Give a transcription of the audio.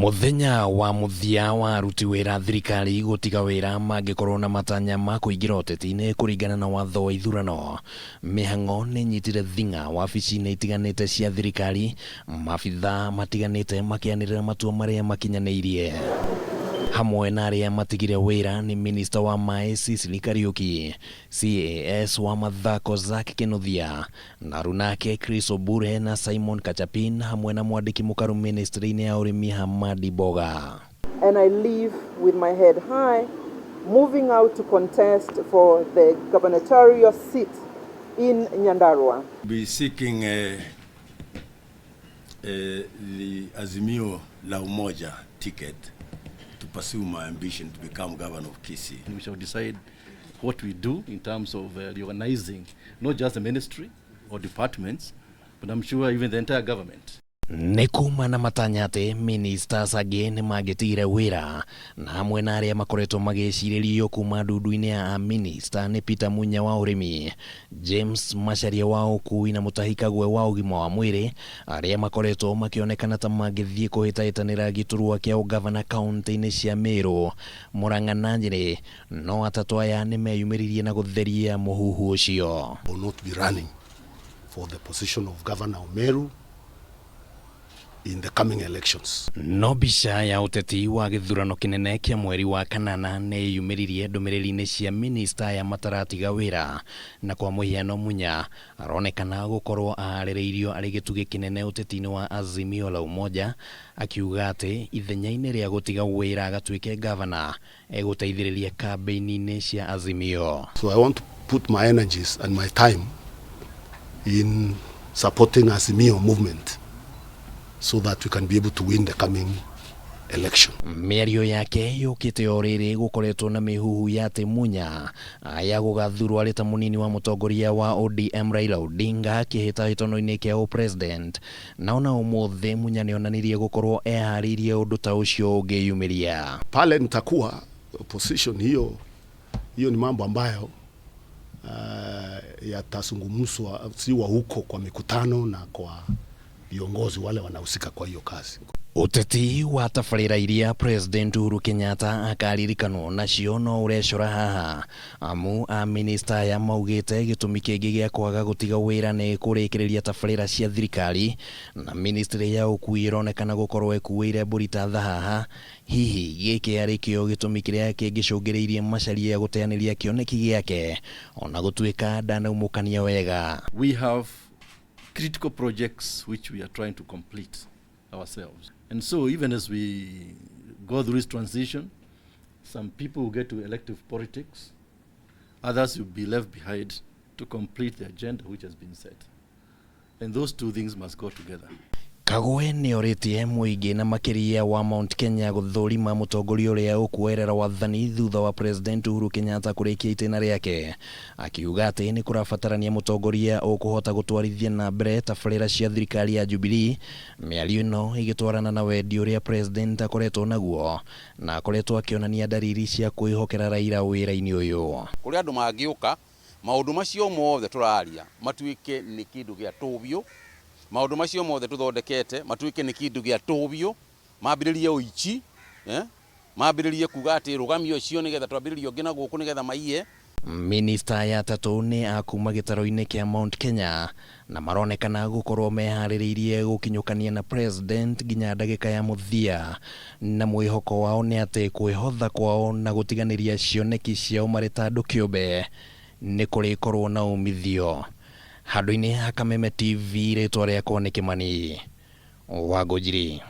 Mũthenya wa mũthia wa aruti wĩra thirikari gũtiga wĩra mangĩkorwo na matanya ma kũingĩra ũteti-inĩ kũringana na watho wa ithurano. Mĩhang'o nĩĩnyitire thing'a wabici-inĩ itiganĩte cia thirikari, maabithaa matiganĩte makĩanĩrĩra matua marĩa makinyanĩirie. Hamwe na arĩa matigire wĩra nĩ minista wa maĩ Sicily Kariũki, CAS wa mathako Zack Kinuthia, Na aruna ake Chris Obure na Simon Kachapin hamwe na mwandĩki mũkaru ministry-inĩ ya ũrĩmi Hamadi Boga. And I leave with my head high, moving out to contest for the gubernatorial seat in Nyandarua. Be seeking the Azimio la Umoja ticket to pursue my ambition to become governor of Kisii. We shall decide what we do in terms of reorganizing not just the ministry or departments, but I'm sure even the entire government. Nĩ kuma na matanya atĩ ministers angĩ nĩ mangĩtigire wĩra na hamwe na arĩa makoretwo magĩcirĩrio kuma ndundu-inĩ ya minista nĩ Peter Munya wa ũrĩmi, James Macharia wa ũkui na Mutahi Kagwe wa ũgima wa mwĩrĩ, arĩa makoretwo makĩonekana ta mangĩthiĩ kũhĩtahĩtanĩra gĩturwa kĩa ũgavana kaunti-inĩ cia Meru, Murang'a na Nyĩrĩ, no atatũ aya nĩ meyumĩririe na gũtheria mũhuhu ũcio. Will not be running for the position of governor of Meru in the coming elections. No mbica ya ũteti wa gĩthurano kĩnene kĩa mweri wa kanana nĩ yumĩririe ndũmĩrĩri-inĩ cia minista aya mataratiga wĩra, na kwa mũhiano Munya aronekana gũkorwo aharĩrĩirio arĩ gĩtugĩ kĩnene ũteti-inĩ wa Azimio la Umoja, akiuga atĩ ithenya-inĩ rĩa gũtiga wĩra agatuĩke gavana, egũteithĩrĩria kambĩini-inĩ cia Azimio. So I want to put my energies and my time in supporting Azimio movement so that we can be able to win the coming election. Mĩario yake yũkĩte o rĩrĩ gũkoretwo na mĩhuhu ya atĩ Munya aya gũgathurwo arĩ ta mũnini wa mũtongoria wa ODM Raila Odinga kĩhĩtahĩtano-inĩ kĩa ũpresident, na ona ũmũthĩ Munya nĩonanirie gũkorwo eharĩirie ũndũ ta ũcio ũngĩyumĩria. Pale nitakuwa position hiyo, hiyo ni mambo ambayo yatazungumzwa siwa huko kwa mikutano na kwa viongozi wale wanahusika kwa hiyo kazi. Ũteti wa tabarĩra iria President Uhuru Kenyatta akaririkanwo nacio no ũrecora haha, amu a minista aya maugĩte gĩtũmi kĩngĩ gĩa kwaga gũtiga wĩra nĩ kũrĩkĩrĩria tabarĩra cia thirikari, na ministry ya ũkui ĩronekana gũkorwo ĩkuĩire mbũri ta thahaha. Hihi gĩkĩ arĩ kĩo gĩtũmi kĩrĩa kĩngĩcũngĩrĩirie Macharia gũteanĩria kĩoneki gĩake ona gũtuĩka ndanaumũkania wega? We have critical projects which we are trying to complete ourselves. And so even as we go through this transition, some people will get to elective politics, others will be left behind to complete the agenda which has been set. And those two things must go together. Kagwe nĩ orĩtie mũingĩ na makĩria wa Mount Kenya gũthũrima mũtongoria ũrĩa ũkuoerera wathani thutha wa President Uhuru Kenyatta kũrĩkia itĩna rĩake, akiuga atĩ nĩ kũrabatarania mũtongoria ũkũhota gũtwarithia na mbere tabarĩra cia thirikari ya Jubilee. Mĩario ĩno ĩgĩtwarana na wendi ũrĩa President akoretwo naguo na akoretwo akĩonania ndariri cia kwĩhokera Raila wĩra-inĩ ũyũ. Kũrĩ andũ mangĩũka maũndũ macio mothe tũraria matuĩke nĩ kĩndũ gĩa tũhũ biũ, maũndũ macio mothe tũthondekete matuĩke nĩ kĩndũ gĩa tũhũ biũ, mambĩrĩrie ũici, eh? Mambĩrĩrie kuga atĩ rũgamio ũcio nĩgetha twambĩrĩrie ũngĩ na gũkũ nĩgetha maiye. Minista ya atatũ nĩ a kuma gĩtaro-inĩ kĩa Mount Kenya na maronekana gũkorwo meharĩrĩirie gũkinyũkania na President nginya ndagĩka ya mũthia, na mwĩhoko wao nĩ atĩ kwĩhotha kwao na gũtiganĩria cioneki ciao marĩ ta andũ kĩũmbe nĩ kũrĩkorwo na umithio. Handũ-inĩ ha Kameme TV, rĩtwa rĩakwa nĩ Kĩmani Wangũnjiri.